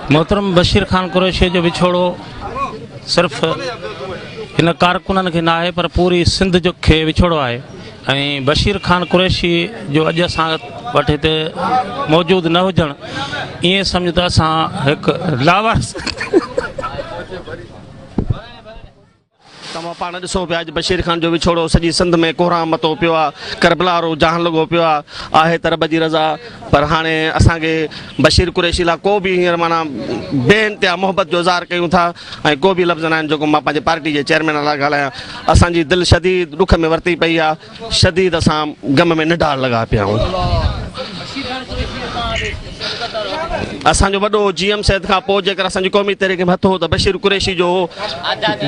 محترم بشير خان قريشي جو وڇوڙو صرف هن ڪارڪنن کي ناهي پر پوري سنڌ جو کي وڇوڙو آهي ۽ بشير خان قريشي جو اڄ اسان وٽ هتي موجود نه هجڻ ائين سمجهه ته اسان هڪ لاوارث. توهان پاڻ ڏسو پيا اڄ بشير خان جو وڇوڙو سڄي سنڌ ۾ ڪهرام متو پيو آ، ڪربلا وارو جهان لڳو پيو آ، آهي ته رب جي رضا پر هاڻي اسان کي بشير قريشي لاء ڪو به هينئر معنيٰ بي انتها محبت جو اظهار ڪيون ٿا ۽ ڪو به لفظ ناهن جيڪو مان پنهنجي پارٽي جي چيئرمين لاء ڳالهايان اسان جي دل شديد ڏک ۾ ورتي پئي آ شديد اسان غم ۾ نڍال لڳا پيا آهيون. اسان جو وڏو جي ايم سيد کان پوء جيڪر اسان جي قومي تحريڪ ۾ هٿ هو ته بشير قريشي جو هو.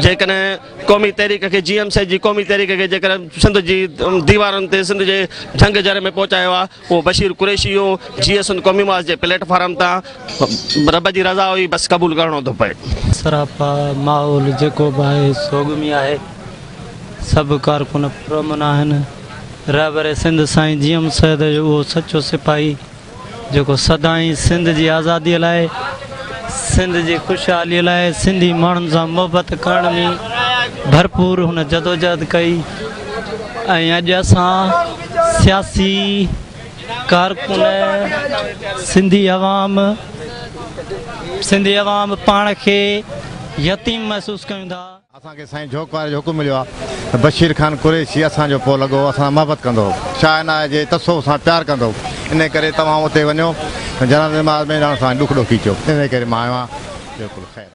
جيڪڏهن قومي تحريڪ کي جي ايم سيد جي قومي تحريڪ کي جيڪر سنڌ جي ديوارن تي سنڌ جي جهنگ جر ۾ پهچايو آهي اهو بشير قريشي هو. جيئي سنڌ قومي محاذ جي پليٽ فارم تان رب جي رضا هئي بس قبول ڪرڻو ٿو پئي. سراپا ماحول جيڪو به آهي سوڳ ۾ آهي. سڀ ڪارڪن پرامن آهن. رهبر سنڌ سائين جي ايم سيد جو اهو سچو سپاهي جيڪو سدائين سنڌ جي آزادي لاء سنڌ جي خوشحالي لاء سنڌي ماڻهن سان محبت ڪرڻ ۾ ڀرپور هن جدوجهد ڪئي ۽ اڄ اسان سياسي ڪارڪن سنڌي عوام سنڌي عوام پاڻ کي يتيم محسوس ڪيون ٿا. اسان کي سائين جهوڪ واري جو حڪم مليو آهي ته بشير خان قريشي اسان جو پوء لڳو هو، اسان سان محبت ڪندو هو، شاهه عنايت جي تصوف سان پيار ڪندو هو، انهي ڪري توهان اتي وڃو جنازي نماز ۾ ڄڻ اسان ڏک ڏوکي چيو، انهي ڪري مان آيو آهيان. بلڪل خير.